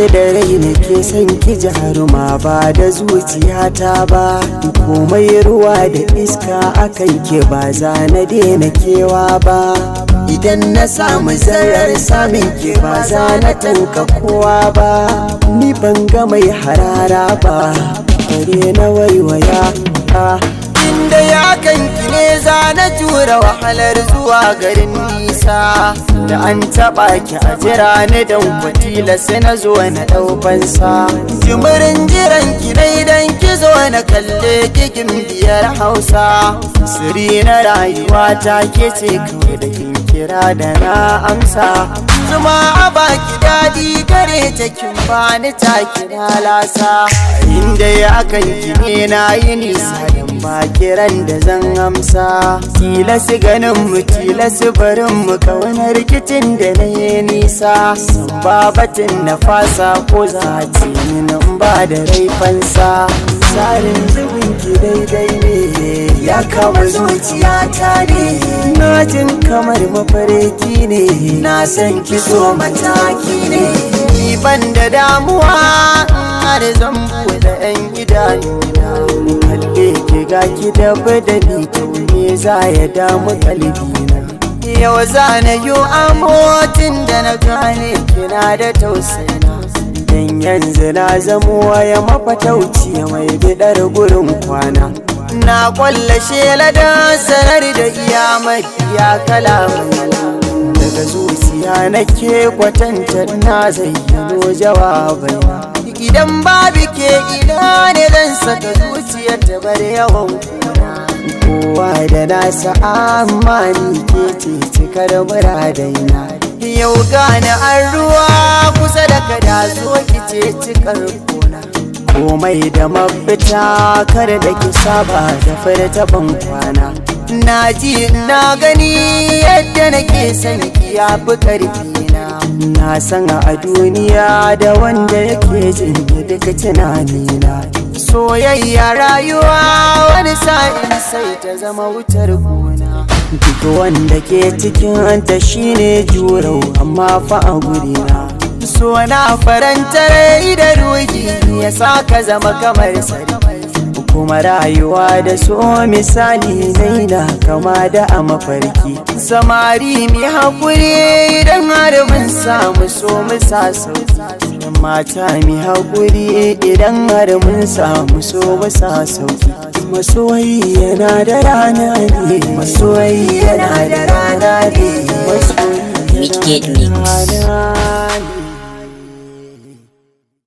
Da rai nake son ki jaruma, ba da zuciyata ba. Komai ruwa da iska akan ke, ba za na daina kewa ba. Idan na samu zarar samun ke, ba za na tanka kowa ba. Ni ban ga mai harara ba, bare na waiwaya. Inda ya kanki ne za na jura wahalar zuwa garin nisa. Da an taɓa ki a jira ni, don kwatila sai na zo na ɗaufansa. Jimirin jiran ki dai dan ki zo na kalle kikin biyar Hausa. Siri na rayuwa ta ke ce kawai, da kin kira da na amsa. Zuma a baki daɗi gare ta, kin bani ta kira lasa. Inda ya kanki ne na yi nisa, dan ba kiran da zan amsa. Tilasu ganin mu, tilasu barin mu, kauna rikicin da na yi nisa. San babatin na fasa ko za a ce min in ba da raifansa. Tsarin zubin ki daidai ne, ya kama zuciyata ne. Na jin kamar mafarki ne, na san ki so mataki ne. Ni ban da damuwa har zan buɗe 'yan idanuna kalle ki, ga ki da badali, to me za ya damu kalbina? Yau za na yi amotin da na gane kina da tausayina, dan yanzu na zamo waya mafatauci mai bidar gurin kwana. Na kwalla shela da sanar da iya mafiya kalamai. Daga zuciya nake kwatanta, na zayyano jawabai. Idan babu ke, ina ne zan saka zuciyar ta bar yawan kuna? Kowa da nasa, amma ni ke ce cikar muradaina. Yau gane an ruwa kusa da kada, zo ki ce cikar kona. Komai da mafita, kar da ki saba da furta ban kwana. Na ji na gani yadda nake son ki ya fi karfi na. Na san a duniya da wanda yake jin duka tunanina. Soyayya rayuwa, wani sa'in sai ta zama wutar gona. Duk wanda ke cikin ta shine jurau, amma fa a gurina so na faranta rai da ruhi, ya sa ka zama kamar sarki. Kuma rayuwa da so misali naina kama da a mafarki. Samari mi haƙuri, idan har mun samu so mu sa sauki. Mata mi haƙuri, idan har mun samu so mu sa sauki. Masoyi yana da rana ne, masoyi yana da rana ne, masoyi Midgate yana da Mix. rana ne.